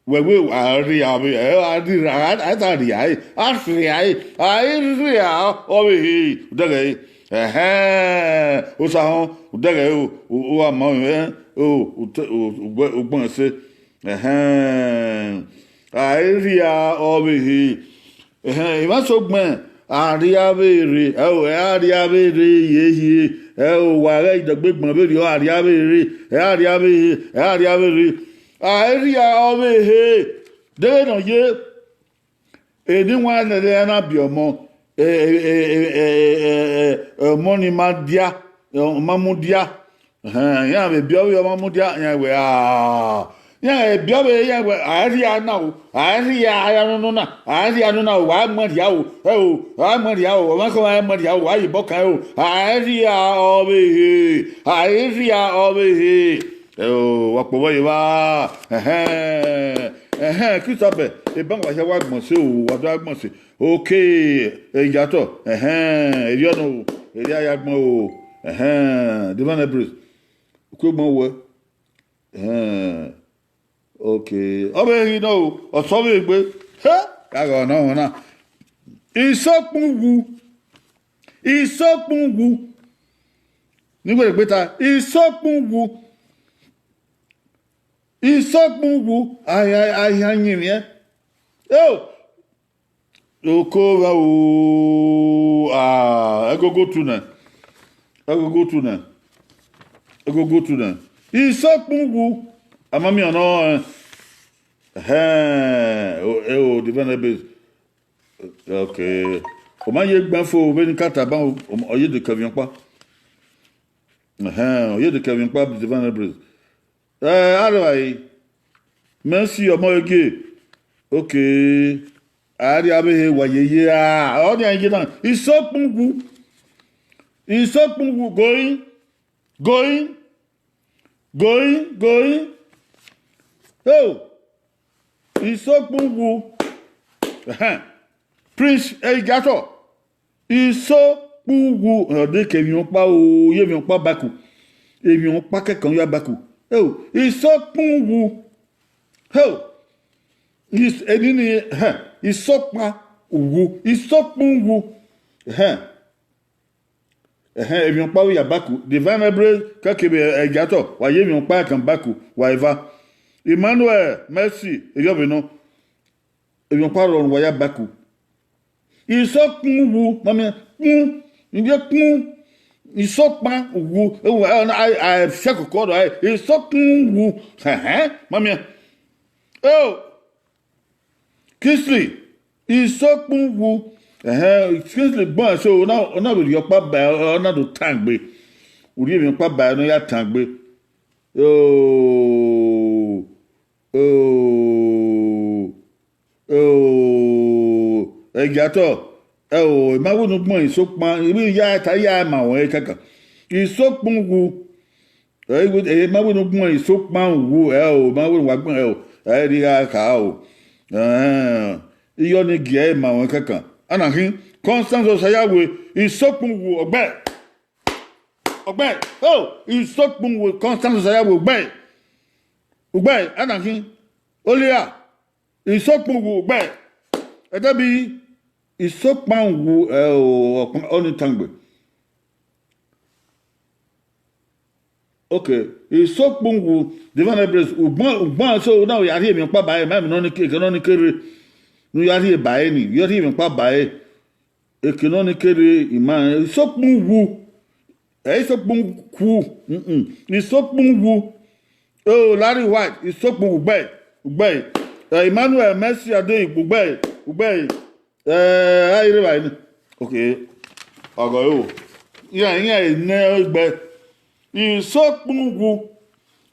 Wẹ wẹ a rhia vbe, ẹ, a rhia, a, a ta rhia ẹre, a rhia ẹre, a i rhia ọvbehe, dẹghe ẹre. Ẹhẹn, Osahọn, dẹghe ẹre o, u, u wa ma mwẹ, o, u te, u, u gbẹ, u gbẹn ẹse. Ẹhẹn, a i rhia ọvbehe. Ẹhẹn, emwa so gbẹn, a rhie avbe rre, ẹ o, ẹ a rhie avbe rre ye hie, ẹ o, wa ghẹ idọgbe gbọn vberriọ, a rhie avbe rre, ẹ a rhie avbe rre, ẹ a rhie avbe rre. A i rhie ọvbehe, deghẹ ne ọ ye, eni wan nẹrẹ iran na biẹ ọmọ, e, e, e, e, e, e, e, ọmọ ni ma dia, ọ ma mudia. Ẹhẹn, iran vbe biẹ ọvbehe, ọ ma mudia, iran wẹ, a, iran vbe biẹ ọvbehe, iran wẹ, a i rhie na o, a i rhie aya nọ na, a i rhie nọ na o, wa muẹn rhia o, ẹ o, wa muẹn rhia o, ọmwaikọmwa muẹn rhia o, wa ye obọ kan o, a i rhie ọvbehe, a i rhie ọvbehe. Ẹ o, wa kpọvbọ ye evba. Ẹhẹn, ẹhẹn, Christabel, eban wa hia wa gbọn ẹse o, wa do gha gbọn ẹse. Okay, Eyato, ẹhẹn, erriọ nọ o, erriọ a ya gbọn o, ẹhẹn, Divine Embrace, ukuegbọn wẹ, ẹhẹn, okay, ọ vbe ghi nọ o, ọ sẹ ọvbehe egbe, he, a gha nọ wọn na, isokpun wu, isokpun wu, ne I wẹ gbe ta, isokpun wu, isokpun wu, a hia, a hia yin mwẹ, o. Oko vbe o, ah, ẹgogo tu nẹ. Ẹgogo tu nẹ. Ẹgogo tu nẹ. Isokpun wu. A ma miẹn ọnọ, eh. Ẹhẹn, o, e o, Divine Embrace. Okay. O ma ye gbẹn fo, vbene I ka ta ban, o, ọ ye de kẹ emwi ọkpa. Ẹhẹn, ọ ye de kẹ emwi ọkpa, Divine Embrace. Eh, arẹvbare, Mercy ọmọ Ege. Okay. A rhie avbe ehe, wa ye ye a. Ọ nian ye na. Isokpun wu. Isokpun wu. Goyin. Goyin. Goyin. Goyin. Oh. Isokpun wu. Ẹhẹn. Prince Eyato. Isokpun wu, ọ de ke emwi ọkpa o, ye emwi ọkpa baku. Emwi ọkpa kẹkan ya baku. Eo, isokpun wu. Eo, is, enini, hẹ, isokpa wu, isokpun wu. Hẹ. Ẹhẹn, emwi ọkpa vbe ya baku. Divine Embrace, kẹkẹ vbe Eyato, wa ye emwi ọkpa kan baku, wa eva. Emmanuel, Mercy, erriọ vbe nọ. Emwi ọkpa rrọọ ne uwa ya baku. Isokpun wu, ma miẹn, kpun, ivie kpun, isokpan wu, ewu, a, a, a, fiakoko rrọọ, isokpun wu, hẹhẹn, ma miẹn. Eo, Kingsley, isokpun wu, ẹhẹn, Kingsley gbọn ẹse, ọ na, ọ na vbe rhie ọkpa ba, ọ na do tangbe. U rhie emwi ọkpa ba, ọ na ya tangbe. Eo, eo, eo, Eyato, eo, I ma wẹ ne u gbẹn isokpan, I vbe ya ta ya ma wẹ kaka. Isokpun wu, Ẹ i wẹ, ẹ ma wẹ ne u gbẹn isokpan wu ẹ o, ma wẹ ne wa gbẹn ẹ o, ẹ i rhie gha kha o. Ẹhẹn, iyọ ni gie ẹre ma ruẹn kẹkan. A na khin, Constance Osayawe, isokpan wu, ọgbẹe. Ọgbẹe, o, isokpan wu, Constance Osayawe, ọgbẹe. Ọgbẹe, a na khin, Olia, isokpan wu, ọgbẹe. Ẹdẹbi, isokpan wu, ẹ o, ọkpan, ọnii tangbe. Okay, isokpan wu, Divine Praise, ugbọn, ugbọn, so na ya rhie emwi ọkpa ba ẹre, ma emwi nọ ni ke, eke nọ ni ke rre, ne u ya rhie ba ẹre ni, u ya rhie emwi ọkpa ba ẹre, eke nọ ni ke rre, ima, isokpan wu, ẹ, isokpan ku, mm, mm, isokpan wu, o, Larry White, isokpan wu, ugbẹe, ugbẹe, ẹ, Emmanuel Mercy Adeyi, ugbẹe, ugbẹe, ẹ, a i rre evbare ni. Okay, ọgọ ro, iran, iran nẹ egbe, isokpan wu,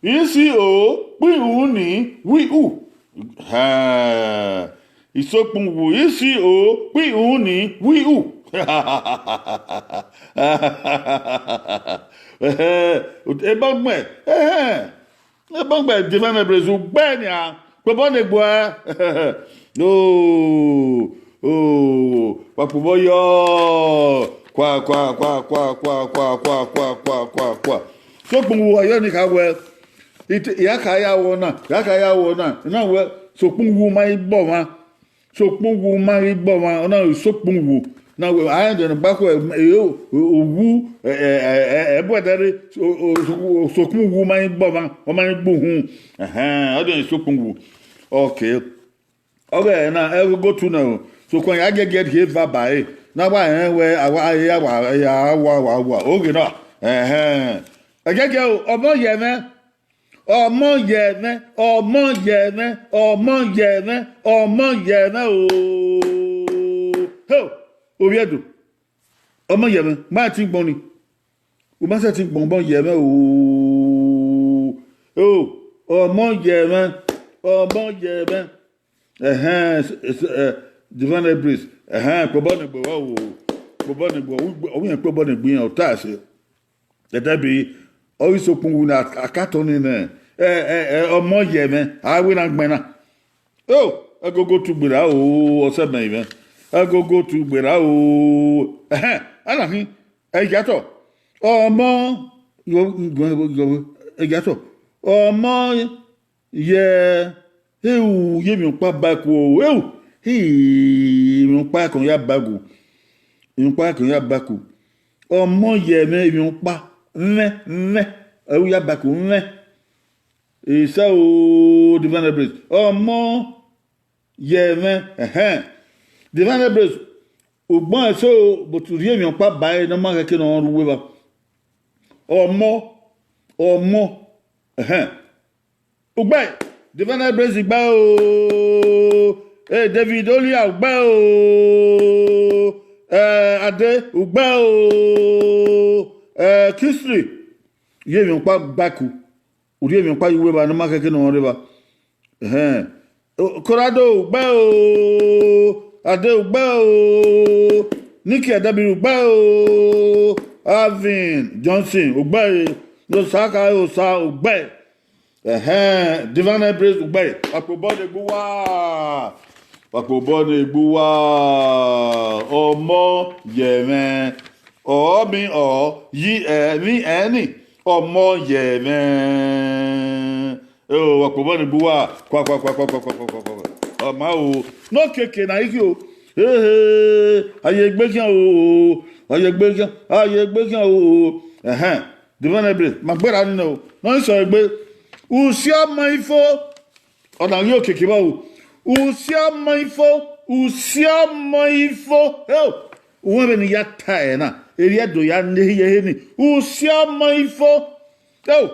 isi o, kpi u ni, wi u. Hẹn, isokpan wu, isi o, kpi u ni, wi u. Ebọgbẹn, ẹhẹn, ebọgbẹn Divine Praise, ugbẹe nian, kpobọ ne egbe ẹ. O, o, wa kpobọ yọ. Kwa, kwa, kwa, kwa. Sokpan wu, wa yọ ni kha wẹ, ite, ya kha ya wọ na, ya kha ya wọ na, na wẹ, sokpan wu ma i gbọ mwa. Sokpan wu ma ghi gbe ọmwa, ọ na re sokpan wu. Na wẹ, a rẹn dẹn ne ọ gba khẹ, e, o, o, owu, ẹ, ẹ, ẹ, ẹ, ẹbuẹdẹ rre, o, o, o, sokpan wu ma ghi gbe ọmwa, ọ ma ghi gbe uhunmwu. Ẹhẹn, ọ dẹn sokpan wu. Okay. Ọ ghẹ na, ẹgogo tu nẹ o. Sokpan ya giẹgiẹ rhie eva ba ẹre. Na wa rẹn wẹ, a wa, a wa, a wa, a wa, a wa. Oghe na. Ẹhẹn. Ẹgiẹgiẹ o, ọmọ yẹ mwẹ. Ọmọ yẹ mwẹ, ọmọ yẹ mwẹ, ọmọ yẹ mwẹ, ọmọ yẹ mwẹ o. Ho, Ovbi Ẹdo, ọmọ yẹ mwẹ, ma ti gbọn ni. U ma sẹtin gbọn, ọmọ yẹ mwẹ o. O, ọmọ yẹ mwẹ, ọmọ yẹ mwẹ. Ẹhẹn, s-, s-, ẹ, Divine Breeze. Ẹhẹn, kpobọ ne egbe o. Kpobọ ne egbe, ọ wi, ọ wi kpobọ ne egbe iran, ọ ta ẹse. Ẹdẹbi, ọ ghi sokpan wu ne a, a ka tọn ni nẹ, ẹ, ẹ, ẹ, ọmọ yẹ mwẹ, a wẹ na gbẹn na. O, ẹgogo tu gberra o, ọsẹ mẹ i mwẹ. Ẹgogo tu gberra o. Ẹhẹn, a na khin, ẹ i ya tọ. Ọmọ, yọ, yọ, yọ, ẹ i ya tọ. Ọmọ yẹ, eu, ye emwi ọkpa ba ẹku o, eu, hii, emwi ọkpa ẹkọn ya ba ẹku, emwi ọkpa ẹkọn ya ba ẹku. Ọmọ yẹ mwẹ, emwi ọkpa, mwẹ, mwẹ, ẹu ya ba ẹku, mwẹ. Esa o, Divine Breeze. Ọmọ yẹ mwẹ, ẹhẹn. Divine Breeze, ugbọn ẹse o, but rhie emwi ọkpa ba ẹre ne ọ ma khẹke ne ọ rre uwu evba. Ọmọ, ọmọ, ẹhẹn. Ugbẹe, Divine Breeze gba o, eh, David Olia gba o, eh, Ade gba o, eh, Kingsley, ye emwi ọkpa gba ẹku, u rhie emwi ọkpa ye uwu evba ne ọ ma khẹke ne ọ rre evba. Ẹhẹn. O, Corrado gba o, Ade gba o, Nicky Adabiru gba o, Alvin Johnson gba e, Osaka Osa gba e. Ẹhẹn, Divine Breeze gba e. Wa kpobọ ne egbe uwa. Wa kpobọ ne egbe uwa. Ọmọ yẹ mwẹ. Ọ mi ọ yi ẹmwi ẹni. Ọmọ yẹ mwẹ. O, wa kpobọ ne egbe uwa. Kwa, kwa, kwa. Ọ ma o. Ne okiekie na i khin o. Ehe, a ye egbe khian o. A ye egbe khian, a ye egbe khian o. Ẹhẹn. Divine Breeze, ma gberra ni nẹ o. Ne ọ sẹ egbe. Usi ọmọ ifo. Ọ na ghi okiekie vbọ o. Usi ọmọ ifo, usi ọmọ ifo. Eo, uwẹ vbene I ya ta ẹre na, erriẹ do ya ne ehi ye ehe ni. Usi ọmọ ifo. Eo,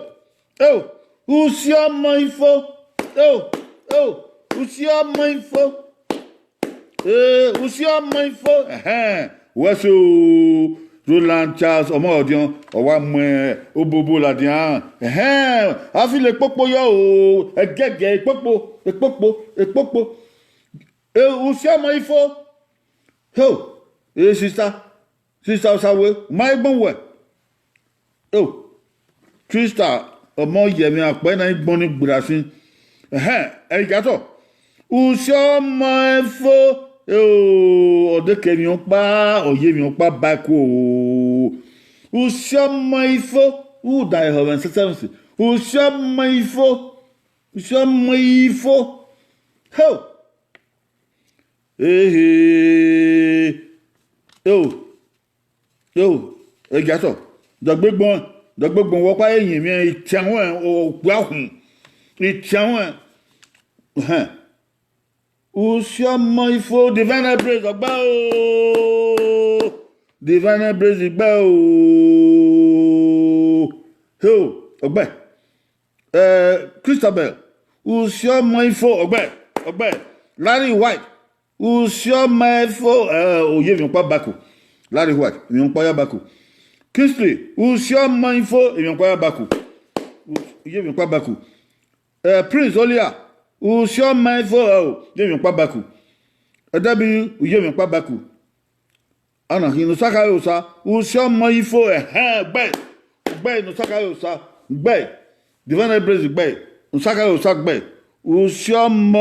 eo, usi ọmọ ifo. Eo, eo, usi ọmọ ifo. Ee, usi ọmọ ifo, ẹhẹn, wẹ so, Roland Charles Ọmọrọdiọn, ọ wa mu obobo ladian, ẹhẹn, a fi le ekpokpo yọ o, ẹgẹgẹ ekpokpo, ekpokpo, ekpokpo. Ee, usi ọmọ ifo, ho, ee, sista, sista Osawe, ma egbọn wẹ. O, Trista, Ọmọ ye emwi akpẹ na i gbọn ni gberra sin. Ẹhẹn, ẹre I gia tọ. Usiọma ifo, eo, ọ dekẹ emwi ọkpa, ọ ye emwi ọkpa ba ẹko o. Usiọma ifo, u da ehọ vbe sẹsẹmsi. Usiọma ifo, usiọma ifo. Ho! Ehe! Eo! Eo! Ẹre I gia tọ. Dọgbegbọn, dọgbegbọn wẹ ọkpa ye emwi itian ruẹn okpia khun. Itian ruẹn. Ẹhẹn. Usiọma ifo, Divine Embrace, ọgbẹe o. Divine Embrace, ọgbẹe o. Heo, ọgbẹe. Eh, Christabel, usiọma ifo, ọgbẹe, ọgbẹe. Larry White, usiọma ifo, eh, ọ ye emwi ọkpa ba ẹko. Larry White, emwi ọkpa ya ba ẹko. Kingsley, usiọma ifo, emwi ọkpa ya ba ẹko. U ye emwi ọkpa ba ẹko. Eh, Prince Olia, usiọma ifo, eh, ọ ye emwi ọkpa ba ẹko. Ẹdẹbi, u ye emwi ọkpa ba ẹko. Ana hin ne Osaka re Osa, usiọma ifo, ẹhẹn, gbe, gbe ne Osaka re Osa, gbe, Divine Embrace gbe, Osaka re Osa gbe, usiọma,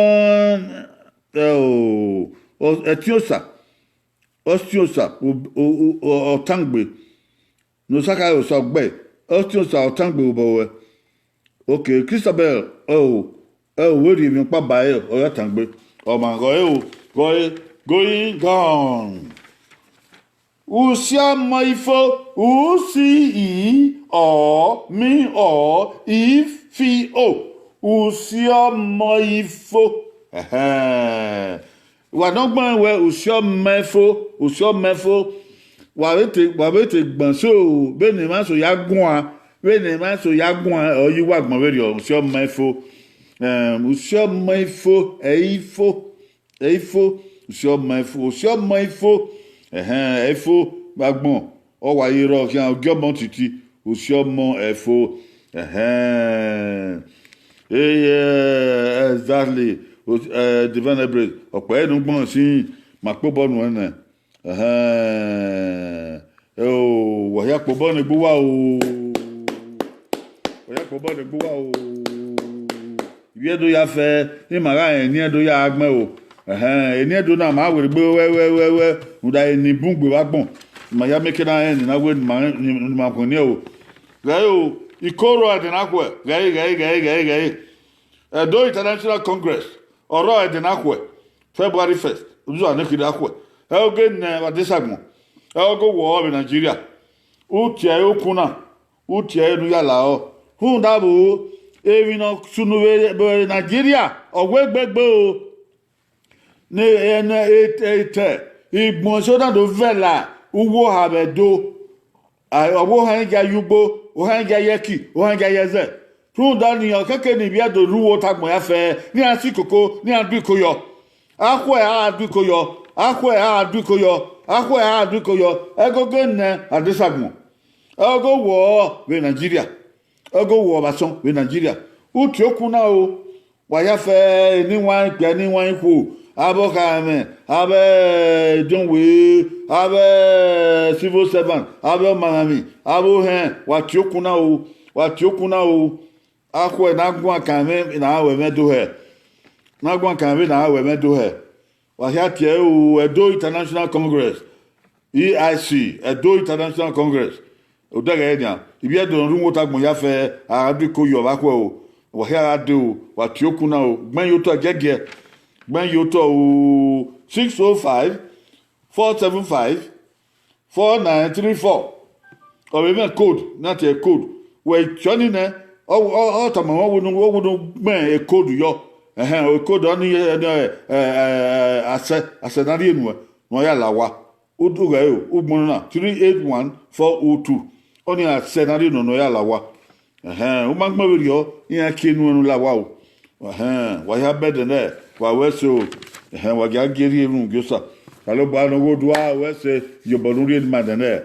eh, o, o, ẹtin Osa, ọtin Osa, o, o, o, o, ọtangbe, ne Osaka re Osa gbe, ọtin Osa ọtangbe obọ wẹ. Okay, Christabel, oh, oh, wẹ rhie emwi ọkpa ba ẹre, ọ ya tangbe. Ọ ma ghe ọre o, ghe ọre, going down. Usiọma ifo, u si i, ọ, mi, ọ, i, fi, o. Usiọma ifo. Ẹhẹn. Wa nọ gbẹn wẹ usiọma ifo, usiọma ifo. Wa vbe te, wa vbe te gban so, vbene emwa eso ya guan, vbene emwa eso ya guan, ọ ye uwa agbọn vberriọ, usiọma ifo. Em, usiọma ifo, ẹ i fo, ẹ i fo, usiọma ifo, usiọma ifo. Ẹhẹn, ẹ i fo, vbe agbọn, ọ wa ye rrọọ khian, ogiọmọ titi, usiọma ẹ i fo. Ẹhẹn. Eh, exactly. O, eh, Divine Embrace, ọkpẹ ẹre ne u gbọnrẹn sin, ma kpe obọ nuẹn nẹ. Ẹhẹn. Eo, wa hia kpe obọ ne egbe uwa o. Wa hia kpe obọ ne egbe uwa o. Ivbi Ẹdo ya fẹ, ne ima gha rẹn eni Ẹdo ya gha gbẹn o. Ẹhẹn, eni Ẹdo na ma werriegbe wẹ, wẹ, wẹ, wẹ, rhunmwuda eni bun gbe vbe agbọn. Ma ya miẹn eke na rẹn eni na wẹ ne ima, ne ima khuẹnniẹn o. Ghẹ o, Iko rrọọ ẹdẹ na khuẹ, ghẹ, ghẹ, ghẹ, ghẹ, ghẹ. Ẹdo International Congress, ọ rrọọ ẹdẹ na khuẹ, February first, uzuwa ne kherhe a khuẹ. Ẹ i ghe ne vbe adesẹ agbọn, ẹ i ghe wọ vbe Nigeria. U tie ẹre okun na, u tie ẹre ne u ya la ọre. Rhunmwuda vbo, emwi ne ọ sunu vbe, vbe Nigeria, ọ wegbe egbe o. Ne, ne, etẹ, igbọn eso na do vẹ la uwu oha vbe Ẹdo. A, ọ vbe ohan gia ye ugbo, ohan gia ye ẹki, ohan gia ye ẹzẹ. Rhunmwuda ọnii, ọ kẹke ne ivbi Ẹdo rre uwu ota agbọn ya fẹ, ne iran si koko, ne iran du iko yọ. Akhuẹ a gha du iko yọ, akhuẹ a gha du iko yọ, akhuẹ a gha du iko yọ, ẹgogo nẹ adesẹ agbọn. Ẹgogo wọ vbe Nigeria, ẹgogo wọ vbe asọn vbe Nigeria. U tie okun na o, wa ya fẹ eni wan ikpia, eni wan ikhuo, avbe ọkhaemwẹ, avbe ediọn wee, avbe civil servant, avbe ọmamwaemwi, avbe ohẹn, wa tie okun na o, wa tie okun na o. Akhuẹ ne a guan kan mwẹ ne a ru ẹmwẹ do hẹ, ne a guan kan mwẹ ne a ru ẹmwẹ do hẹ. Wa hia tie ẹre o, Ẹdo International Congress, E I C, Ẹdo International Congress. Odẹghẹ nian, ivbi Ẹdo ne ọ rre uwu ota agbọn ya fẹ, a du iko yọ vbe akhuẹ o. Wa hia gha dee o, wa tie okun na o, gbẹn ye otọ ẹgiẹgiẹ, gbẹn ye otọ o, six oh five, four seven five, four nine three four. Ọ vbe mwẹ code, na tie code. Wẹ tie ọnii nẹ, ọ, ọ, ọ tama mwẹ, ọ wunu, ọ wunu gbẹn code yọ. Ẹhẹn, code ọnii, ẹ, ẹ, ẹ, ẹ, asẹ, asẹ ne a rhie nuẹn, ne ọ ya la owa. U do ghẹ o, u gbọnnọ na, three eight one four oh two. Ọnii asẹ ne a rhie nuẹn ne ọ ya la owa. Ẹhẹn, u ma gbẹn vberriọ, iran kie nuẹn ne u la owa o. Ẹhẹn, wa hia bẹdẹ nẹ, wa ru ẹse o. Ẹhẹn, wa gia gie rhie erhunmwu gie Osa. Osanobua ne ọ ghodua ru ẹse, ye obọ ne u rhie ne ima dẹ nẹ.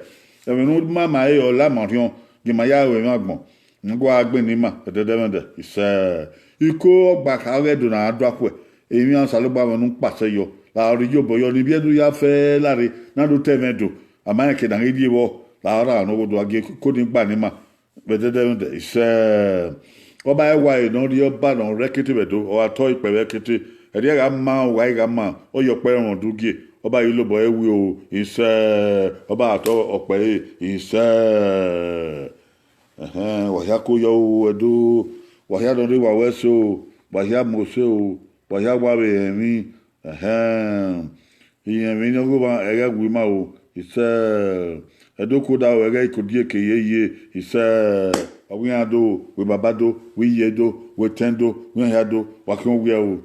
Ẹmwẹ ne u ma ma ẹre, ọ la ma orhiọn, gie ima ya ru ẹmwẹ agbọn. Ne a gua gbẹn ne ima, ẹdẹdẹmwẹdẹ, isẹ. Iko ọgbakha ọghe Ẹdo na do akhuẹ, emwi iran Osanobua mwẹ ne u kpasẹ yọ, la ọre iyobọ yọ ne ivbi Ẹdo ya fẹ lare, na do ta ẹmwẹ do, a ma rẹn eke ne a ghi rhie vbọ, la ọre ne ọ ghodua gie iko ni gba ne ima. Vbe ẹdẹdẹmwẹdẹ, isẹ. Ọba ẹwae ne ọ rhie ọba ne ọ rre ẹkete vbe Ẹdo, ọ gha tọ ikpẹ vbe ẹkete, ẹrriẹ gha ma, uwa i gha ma, ọ ye ọkpẹ rọnrọn ugie, ọba ghi lobọ ẹre wi o, isẹ, ọba gha tọ ọkpẹ ẹre, isẹ. Ẹhẹn, wa hia ko yọ o, Ẹdo, wa hia ne ọ rre wa wẹ ẹse o, wa hia mu ose o, wa hia wa vbe rẹn emwi, ẹhẹn, irẹn emwi ne ọghe ọmwa ẹghẹ wi ma o, isẹ, Ẹdo ko da o, ẹghẹ ikodieke ye ye, isẹ, wa wẹ iran do, wẹ baba do, wẹ iye do, wẹ etẹn do, wẹ iran hia do, wa khian owiẹ o.